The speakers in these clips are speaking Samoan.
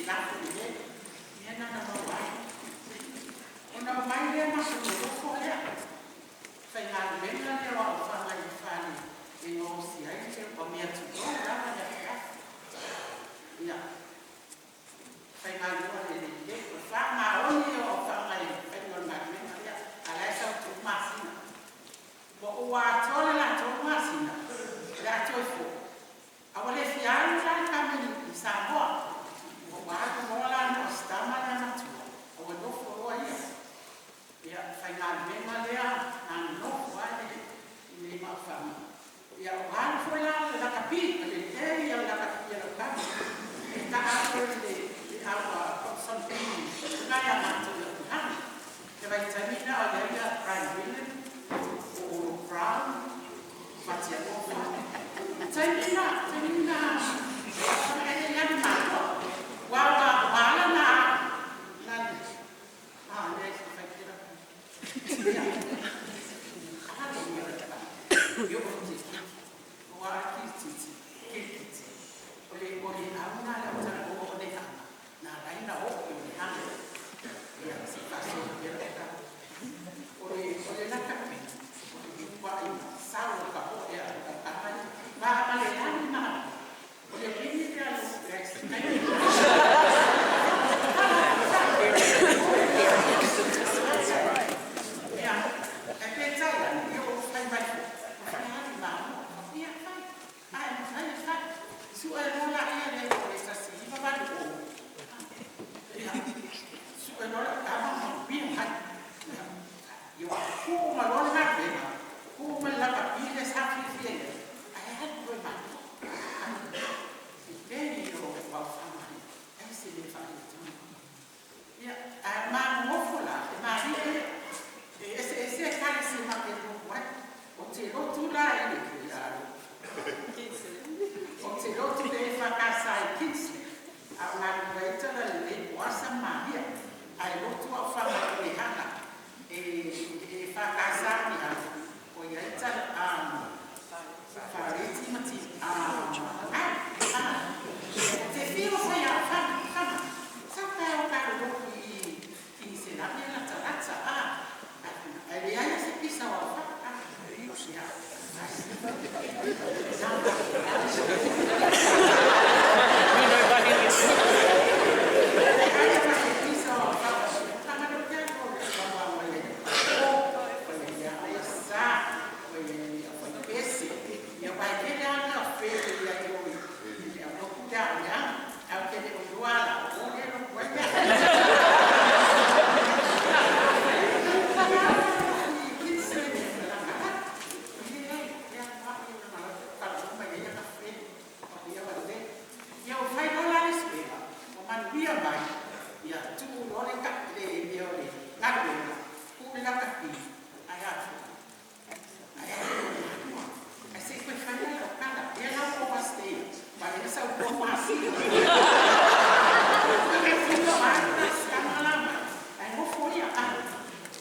Lafo lelei mea na na maua ai. Ona omai lea matou nonofo lea, faigaluega lea o aofaga i le fale e gaosi ai le mea tulou lava le afiafi. Ia, faigaluega lelei, o le faamaoni ia o aofaga i le faiga o le galuega lea, a o la e sau tou masina. Ua ou atoa le latou masina, o le a toe foi, a ua le fia alu la le kameli i Samoa. Ua alu loa la na o si tama lea matua, a ua nofo loa ia. Ia, faigaluega lea na nonofo lava i le mafaga. Ia, ua alu foi la le lakapi, o le lelei ia o le lakapi a lau tama. E taa foi le aua something na ia matou i Atuhana. Le vaitaimi na o ia ia Brian William, o Olo Brown, Fatia Ofa. Taimi na, taimi na, e le alu malo. Ua ua ua ala na, na, ah, le se fai kira. Ia, ala ia la. Yo o te ua kiti, kiti. O le au na le tala o le hanga. Na laina o o le hanga. Ia, si faso pera ka. O le lakapi, o le kwa i sau ka o e a ka kama. Ma ma le lani ma. O le wini le alo Ia, e pētai ane, ia o fai mai fo. O fai ali ma mo. Ia, fai. Ai, fai, fai. Su e lola ia le o le sasi iwa valu o. Ia, su e lola kama ma pia hai. Ia, ia wa ku ma lola na vena. Ku ma la ka pile sa fi fi le. Ai ai ko ma. E le o wa fa mai. Ai se le fa le tu. Ia, a ma ngofo la, e ma ri e e ese ese kale se ma ke no wa. O te lotu la e le ki a. O te lotu le whakasa i Kinsley. A o ngā runga la le oasa mahia. Ai lotu au whanga o le hanga. E whakasa ni ha. O ia ita whareti mati. Te whiro whai a whanga. Whanga. Sa kai o kai lotu i se lami la tarata. Ai le ai se pisa o whanga. Ia. Ia o fai lola le suega, o manuia mai, ia tuu loa le ka le mea o le galuega, tuu le lakapi, ai a fu. Ai a ai se koe fai ala o kala, ia lau o overstay, ma le sa o masi. E fua mai na skamala mai, ai ngofo ia a.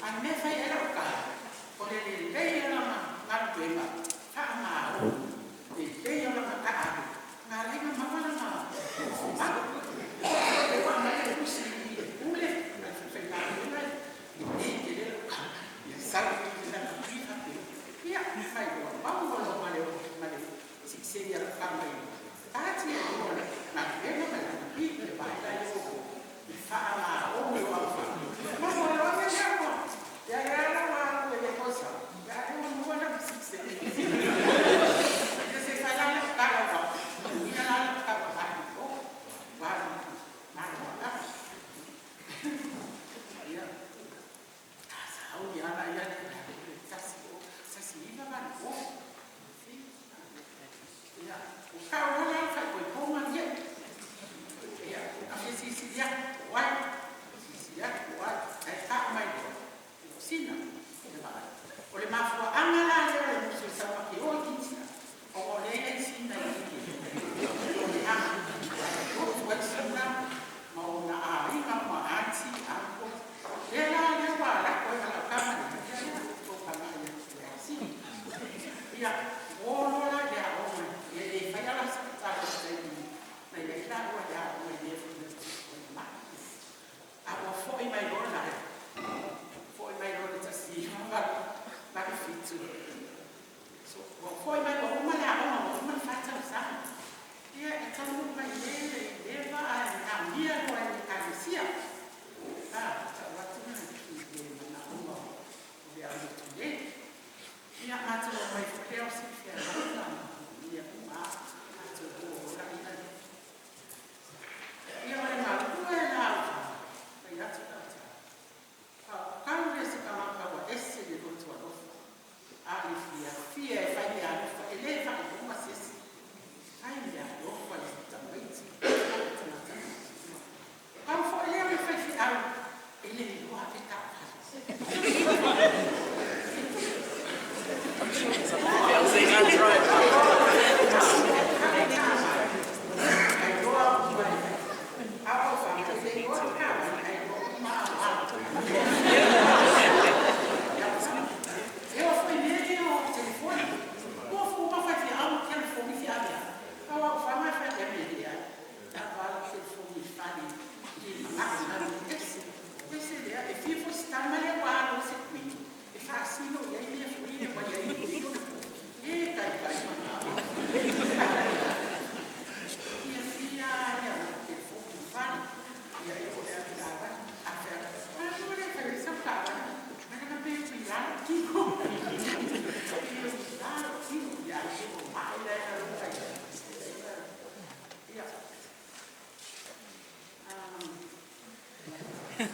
Ai mea fai ala o kala, o le lelei o lana galuega, faamao, lelei o lana taalu, ngā laina maua lana malu. E wa mai le usi i le pule, ai whawhai e te le ia sau i la ka pe. Ia, fai loa, mau lo ma le ma le si se ia ka mai. Ati e lo na vena ma la pi le vai la yo. I fa ma o mo wa fa. Ma mo lo me ya mo. Ya ya la wa le le cosa. Ya yo mo na si se. Ya se fa la la ka la wa. Ia la la ka wa o. Wa ma wa. Ia. Sa o ia la ia sasi o sasi iwa va o. Ia, o ka o la fa ko ko ma ia. Ia, a fe si si ia, wa. Si si ia, wa. Ai ka mai ko. O sina. Le va. O le mafua anga la le o le muso sa pa ke o ki sina. O o le ia sina i ki. O le anga. O tu ai sina ma o na a inga ma ati a ko. Le la le wa la ko la ka ma ni. Ia o ka ma ia. Si. Ia, o lo la ia o me. Ia e fai ala sa ta ko se ni. Na ia la o ia o ia fu. Ia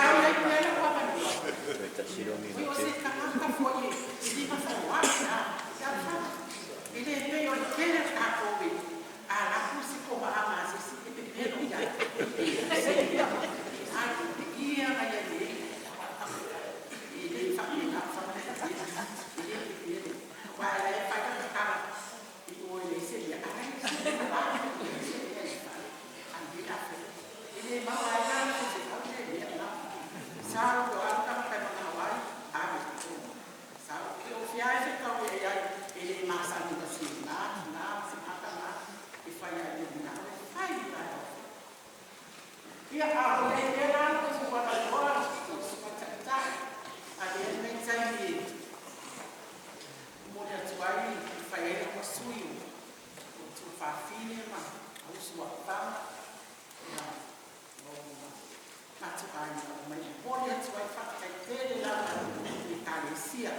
au ai pea lou avanoa, oi o se tagata foi e lima foa'i a Siafausa. E le pei o le tele o tatou e a alu atu se kovaaga a se isi e pepelo i ai. Ae ia na ia nei e le faapena o faamatalaga e le pepelo. Aua o la e fai lana tala i o e leai se mea, ae la e leai se mea e se mea e fai. E le maua ai la le faifeau lea i mea na. Sau o a le tagata e manao ai, ave i totonu. Sau, o fea lava e fetaui ai, e le masani ma si na tina ma si na tama e fai lava i le manao e fai le taeao fou. Ia, a o i ai pea la le avanoa lau Susuga i le Taitai, avea lenei taimi e momoli atu ai e fai ai lau sui o Tuafafine ma Auuso Aofaga, ia, o matou aiga uma. E momoli atu ai le faafetai tele lava i le Ekalesia.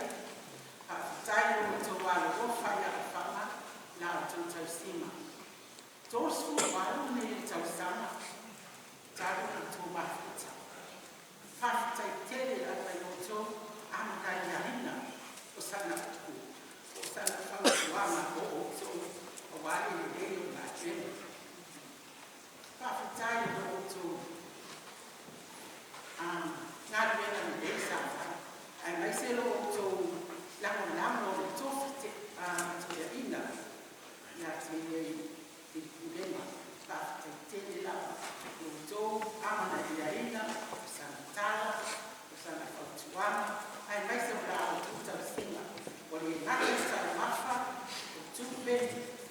Faafetai i lo outou alolofa ia Aofaga i la outou tausiga. 38 nei tausaga talu ona outou mafuta. Faafetai tele lava i lo outou amanaiaina o sana upu, o sana fautuaga mo outou aua le lelei o le galuega. Faafetai i lo outou galuega lelei sa fai, aemaise lo outou lagolago i le tofi toeaina ia te ia i le pulega. Faafetai tele lava i lo outou amanaiaina o sana tala, o sana fautuaga, aemaise o la outou tausiga. Ua le gata i taumafa, o tupe,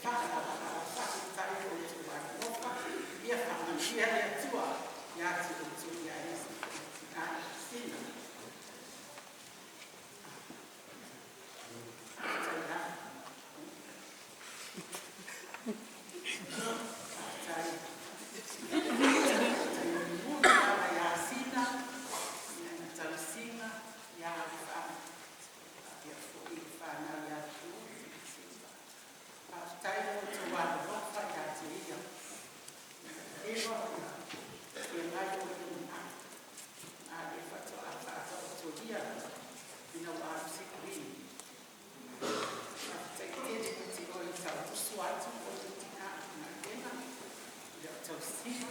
faalavalava. Faafetai i lo outou alolofa, ia faamanuia le Atua ia te outou aemaise foi tina ma Sina. Faafetai lava. Faafetai. Faafetai mulimuli lava ia Sina i lana tausiga ia Aofaga faapea foi le fanau ia Tuuu ma Sina. Faafetai i lo outou alolofa ia te ia. Ua leva ona feagai o le lumanai. A o lea faatoa faataotolia ina ua alu sikuini. Faafetai tele ia te oe tau usu atu o le tina i galuega i lau tausiga.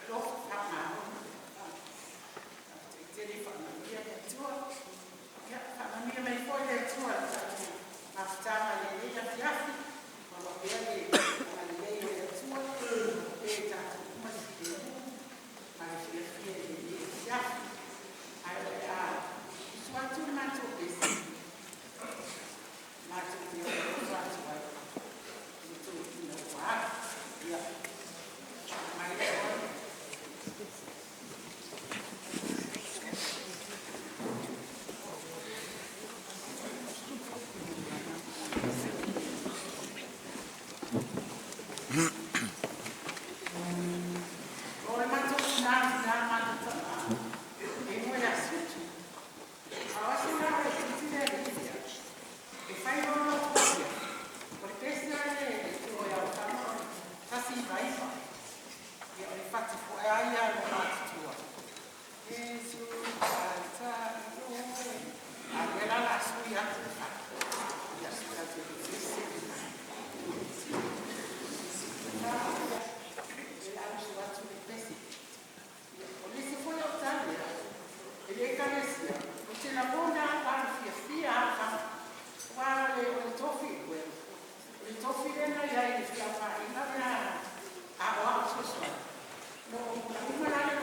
Alofa faamalo. Faafetai tele, faamanuia le Atua. Ia faamanuia mai foi le Atua i le tatou mafutaga i lenei afiafi. Maua pea le agalelei o le Atua, maua pea i tatou uma le filemu ma le fiafia i lenei afiafi. Ae o le a usu atu le matou pese, matou te alofa atu ai i le toeaina ua alu. Ia, mai le oe. O le matou tina, tina ma matou tama, e igoa ia Sutu. A o aso la o itiiti le alii e fai loa lotu afiafi, o le pese a le to e Aofaga o le 199. Ia o le fati foi a ia a le matutua. Iesu taitai oe. A lea la o le a sui atu le fati. Ia, tatou te pese. E le usu atu le pese. Ia, o le isi foi o tali e le Ekalesia, ou te lagona lava le fiafia Aofaga. Aua o le tofi, o le tofi lea na i ai i le felauaiga lea a aoao fesoasoani. No uma la le